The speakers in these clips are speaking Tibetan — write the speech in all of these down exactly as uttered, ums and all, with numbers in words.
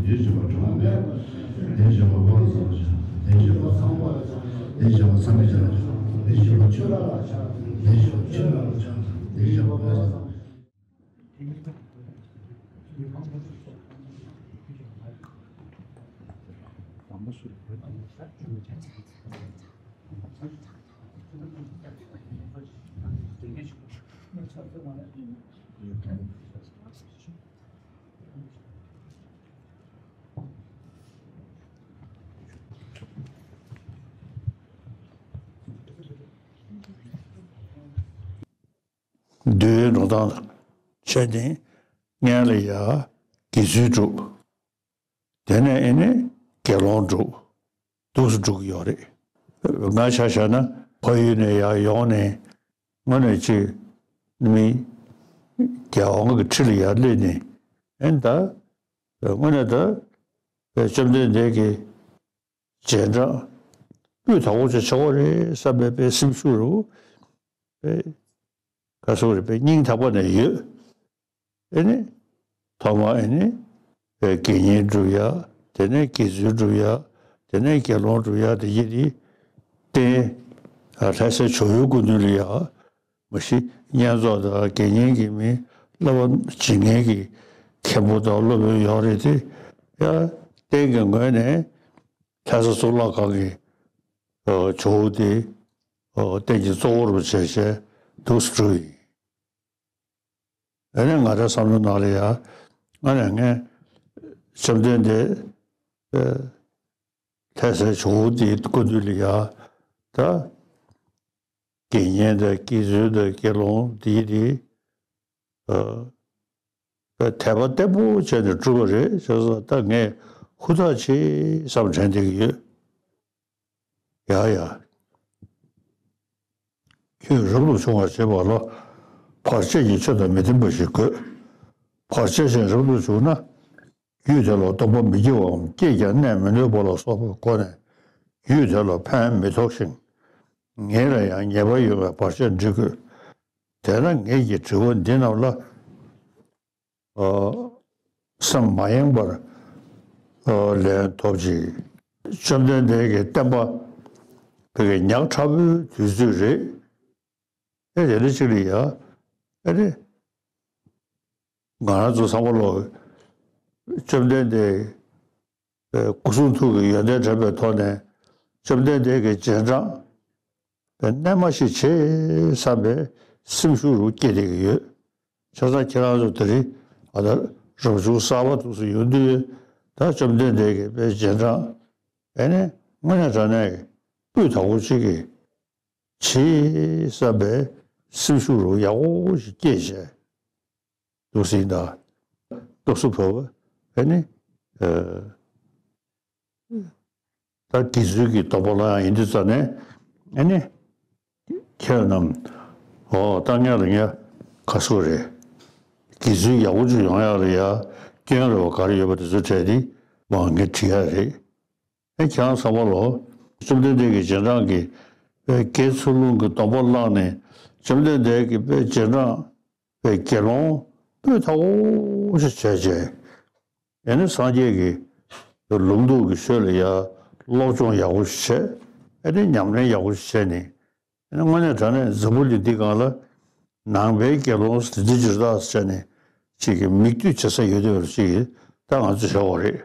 དེ་བཞིན་པ་གྲངས་མེད་པ། དེ་བཞིན་པ་བག་ཙམ་ཞིག་དེ་བཞིན་པ་ཚངས་པར་བྱང་ཞིང་། དེ་བཞིན་པ་ཚངས་པའི་བྱང་ཞིང་། དེ་བཞིན་པ་ཆུ་ལ་ལ་བྱང་ཞིང་། དེ་བཞིན་པ་ཆུ་ལ་ལ་བྱང་ཞིང་། དེ་བཞིན་པ་བག་ཙམ། འདུལ་བའི་འགྲོ་སྟངས་བྱས་ནས་སྔོན་ལ་ཡ་དགེ་ཚུལ་སྒྲུབ། དེ་ནས་ཨེ་ནི་དགེ་སློང་སྒྲུབ། འདུག་སེ་སྒྲུབ་ཀྱི་ཡོད་རེད། ང་ཆ་བཞག་ན་ཕ་ཡུལ་ནས་ཡར་ཡོང་ནས་དངོས་གནས་ཅིག་མི་རྒྱལ་དབང་གི་ཁྲི་ལ་ཡར་སླེབས་ནས་ཨེ་ནི་ད་དངོས་གནས་ད་བཅོམ་ལྡན་འདས་ཀྱི་རྗེས་འབྲང་སྤུས་དག་པོ་ཅིག་ཆགས་ཀྱི་རེད་བསམ་པའི་དཔེ་སེམས་ཤུགས་རུ་དཔེ་ག་སོགས་རེད་དཔེ་སྙིང་ཐག་པ་ནས་ཡོད། ཨེ་ནི། ཐོག་མ་ཨེ་ནི། དགེ་བསྙེན་སྒྲུབ་ཡ། དེ་ནས་དགེ་ཚུལ་སྒྲུབ་ཡ། དེ་ནས་དགེ་སློང་སྒྲུབ་ཡ་དེ་ཡིན་དེ། རྟེན། ལྷ་སའི་ཇོ་བོའི་སྐུ་མདུན་ལ་ཡ། མ་གཞི་བསྙེན་རྫོགས་དང་དགེ་བསྙེན་གྱི་མི་བསླབ་པ་བྱེད་མཁན་གྱི་མཁན་པོ་དང་སློབ་དཔོན་ཡོད་རེད་དེ། ཡ། རྟེན་གྱི་ངོས་ནས་ལྷ་ས་གཙུག་ལག་ཁང་གི་ཇོ་བོ་དེ་རྟེན་གྱི་གཙོ་བོ་རུ་བྱས་བྱས་འདུག་སེ་སྒྲུབ་ཡིན། ཨ་ནི་ང་རའི་བསམ་བློ་ནང་ལ་ཡ། ཨ་ནི་ངས་བཅོམ་ལྡན་འདས་ལྷ་སའི་ཇོ་བོ་དེའི་སྐུ་མདུན་ལ་ཡ། ད་དགེ་བསྙེན་དང་དགེ་ཚུལ་དང་དགེ་སློང་དེའི་དེ་དད་པ་བརྟན་པོ་བྱས་ནས་བསྒྲུབས་པ་རེད་བྱས་ཙང་ད་ངས་ཧུར་ཐག་བྱེད་བསམ་དྲན་བསྡད་ཀྱི་ཡོད། ཡ་ཡ། ཁྱོད་རབ་ཏུ་བྱུང་བར་བྱེད་པ་ལ། བར་ཆད་ཀྱི་ཆོས་དང་མི་ལྡན་པ་ཞིག་དགོས། བར་ཆད་ཅན་རབ་ཏུ་བྱུང་ན། ཡུལ་དེ་ལ་སྡོམ་པ་མི་བགྱི་བའམ་སྐྱེས་ཀྱང་གནས་མི་ནུས་པ་ལ་སོགས་པའི་སྒོ་ནས་ཡུལ་དེ་ལ་ཕན་མི་ཐོགས་ཤིང་། ངེད་ལ་ཡང་ཉེས་པ་ཡོད་པའི་བར་ཆད་འདྲི་དགོས། དེས་ན་ངེད་ཀྱི་དྲི་བ་འདི་རྣམས་ལ། སེམས་མ་ཡེངས་པར་ལན་ཐོབ་ཅིག་བཅོམ་ལྡན་འདས་ཀྱི་བསྟན་པ་བོད་ཀྱི་ཉག་ཕྲ་བོའི་དུས་ཚོད་རེད། ཨེ་དེ་འདྲ་ཅིག་ལ་ཡ། ཨེ་རེད། ང་རང་ཚོ་ཚང་མ་ལོ། བཅོམ་ལྡན་འདས་སྐུ་གསུང་ཐུགས་ཀྱི་ཡོན་ཏན་དྲན་པའི་ཐོག་ནས་བཅོམ་ལྡན་འདས་ཀྱི་རྗེས་འབྲང་རྣལ་མ་ཞིག་བྱེད་བསམ་པའི་སེམས་ཤུགས་རུ་སྐྱེས་བསྡད་ཀྱི་ཡོད། བྱས་ཙང་ཁྱེད་རང་ཚོ་དེ་རིང་ཨ་ད་རབ་བྱུང་གསར་པ་འདུག་སེ་ཡོང་དུས་ད་བཅོམ་ལྡན་འདས་ཀྱི་དཔེ་རྗེས་འབྲང་ཨེ་ནི་དངོས་གནས་དྲང་གནས་སྤུས་དག་པོ་ཅིག་གི་བྱེད་བསམ་པའི་སེམས་ཤུགས་རུ་ཡག་པོ་ཞིག་སྐྱེས་བྱས་འདུག་སེ་ཡིན་ད། སྟོབས་སུ་བབས་པ་ཨེ་ནི། ད་དགེ་ཚུལ་གྱི་སྡོམ་པ་ལ་ཡང་ཡིན་དུས་ཙ་ནས་ཨ་ནི། ཁྱེད་རྣམས། འོ་ད་ངས་ལ་ངས་ཁ་སོ་རེད། དགེ་ཚུལ་ཡག་པོ་ཅིག་ཡོང་ཡག་ལ་ཡ་སྐྱོན་རེ་བ་ག་རེ་ཡོད་པ་དེ་ཚོ་བྲལ་ཏེ་མ་ངས་བྲིས་ཡག་རེད། ཨེ་ཁྱེད་རང་ཚང་མ་ལོ། བཅོམ་ལྡན་འདས་ཀྱི་རྗེས་འབྲང་གི་དགེ་ཚུལ་སློང་གི་སྡོམ་པ་བླངས་ནས་བཅོམ་ལྡན་འདས་ཀྱི་དཔེ་རྗེས་འབྲང་དཔེ་དགེ་སློང་སྤུས་དག་པོ་ཞིག་བྱས་བྱས། ཨེ་ནི་སངས་རྒྱས་ཀྱི་ལུང་རྟོགས་ཀྱི་ཆོས་ལ་ཡ་སློབ་སྦྱོང་ཡག་པོ་ཞིག་བྱས། ཨེ་ནི་ཉམས་ལེན་ཡག་པོ་ཞིག་བྱས་ནས་ཨེ་ནི་དངོས་གནས་དྲང་གནས་འཛམ་བུ་གླིང་འདི་སྒང་ལ་ནང་པའི་དགེ་སློང་འདི་འདི་འདྲ་ཞིག་བྱས་ནས་ཅིག་གི་མིག་ལྟོས་བྱེད་ས་ཡོད་དེ་བར་ཅིག་གི་ད་ང་ཚོ་བྱ་བ་རེད།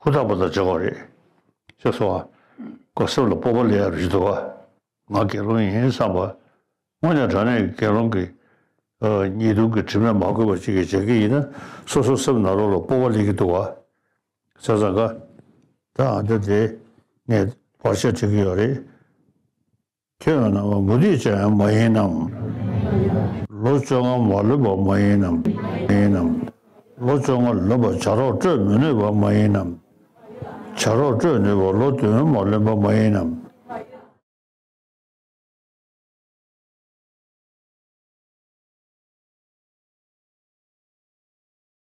ཧུར་ཐག་པ་དང་བྱ་བ་རེད། ཅེས་སོ། ཁོ་སེམས་ལ་སྤོབས་པ་སླེབས་ཡག་རེད་འདུག་བ། ང་དགེ་སློང་ཡིན་བསམ་པ། དངོས་གནས་དྲང་གནས་དགེ་སློང་གི་ཉེས་ལྟུང་གི་དྲི་མས་མ་གོས་པ་ཅིག་གིས་བྱེད་ཀྱི་ཡིན་ན་སོ་སོ་སེམས་ནང་ལོགས་ལ་སྤོབས་པ་སླེབས་ཀྱི་འདུག་བ། བྱས་ཙང་ཀ། ད་ཨ་འདྲ་དེ་ངས་བར་ཆད་བྱེད་ཀྱི་ཡོད་རེད། ཁྱེད་རང་རྣམས་མུ་སྟེགས་ཅན་མ་ཡིན་ནམ། ལོ་བཅོ་ལྔ་མ་ལོན་པ་མ་ཡིན་ནམ། ཡིན་ནམ། ལོ་བཅོ་ལྔ་ལོན་པར་བྱ་རོག་སྤྲོད་མི་ནུས་པ་མ་ཡིན་ནམ། བྱ་རོག་སྤྲོད་ནུས་པ་ལོ་བདུན་མ་ལོན་པ་མ་ཡིན་ནམ།